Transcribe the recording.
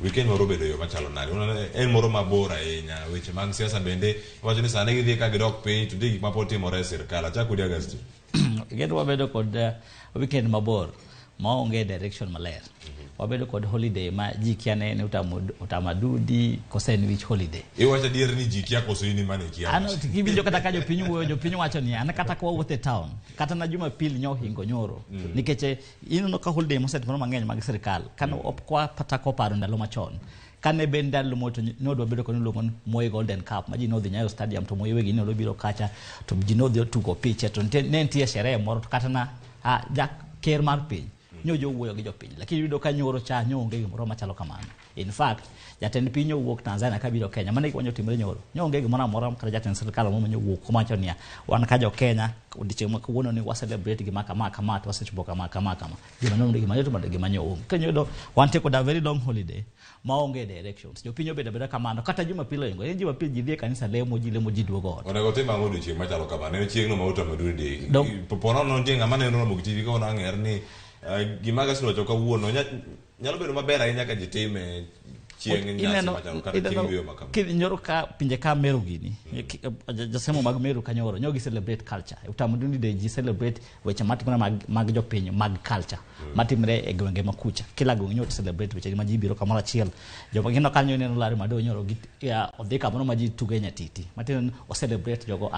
Weekend moro obedo yo machalo nade? Uneno en moro mabor ahinya. Weche mag siasa bende iwacho ni sani gidhi ka gidok piny to nitie gik ma pod timore e sirkal. Achak kodi Augustine. Weekend wabedo kod weekend mabor maonge direction maler. Wabedo kod holiday ma ji kia ne ni utamaduni kose en which holiday. Iwacho adier ni ji kia koso in ema ne ikia An wach? kiwinjo kata ka jopiny wuoyo, jopiny wacho ni an kata ka wawuotho e town, kata na Jumapil nyohingo nyoro. Nikech ineno ka holiday mosetimore mang'eny mag sirkal, kane kwa chako paro ndalo machon. Kane ben ndalo moro to nodwa bedo kod iluongo ni Moi Golden Cup ma ji nodhi Nyayo Stadium to Moi wegi ne obiro kacha to ji nodhi otugo piche to nitie, ne nitie sherehe moro to kata na ja ker mar piny nyo jowuoyo gi jopiny, lakini iyudo ka nyoro cha nyo onge gimoro machalo kamano. In fact, jatend piny owuok Tanzania kabiro Kenya, mano e gima nyotimore nyoro. Nyo onge gimoro amora kata jatend sirkal moro nyo wuok kowacho niya, wan ka jo Kenya odiochieng' ma kawuono ni wa celebrate gima kama kama to wasechopo kama kama kama. Gima nyo gima nyo gima nyo onge. Kendo iyudo wantie koda very long holiday maonge directions. Jopiny obedo abeda kamano kata Jumapil oingo. En Jumapil ji dhi e kanisa lemo, ji lemo, ji duogo ot. Onego tim ang'o odiochieng' machalo kama? Ne chieng'no ma utamaduni day. Po nono nitie ng'ama neno Ramogi TV kawuono ang'er ni gima Augustine owacho kawuono nyalo bedo maber ahinya ka ji time chieng' nyasi machalo kata chieng' yueyo ma kama. Nyoro ka pinje ka Meru gini, josemo mag Meru ka nyoro, nyo gi celebrate culture. Utamaduni day ji celebrate weche matimore mag jopiny mag culture matimore e gwenge ma kucha. Kila gweng' nyo celebrate weche ma ji biro kamoro achiel. Joma gino kanyo ineno Larry Mado nyoro gi odhi kamoro ma ji tuge nyatiti. Matiende ni o celebrate jogo.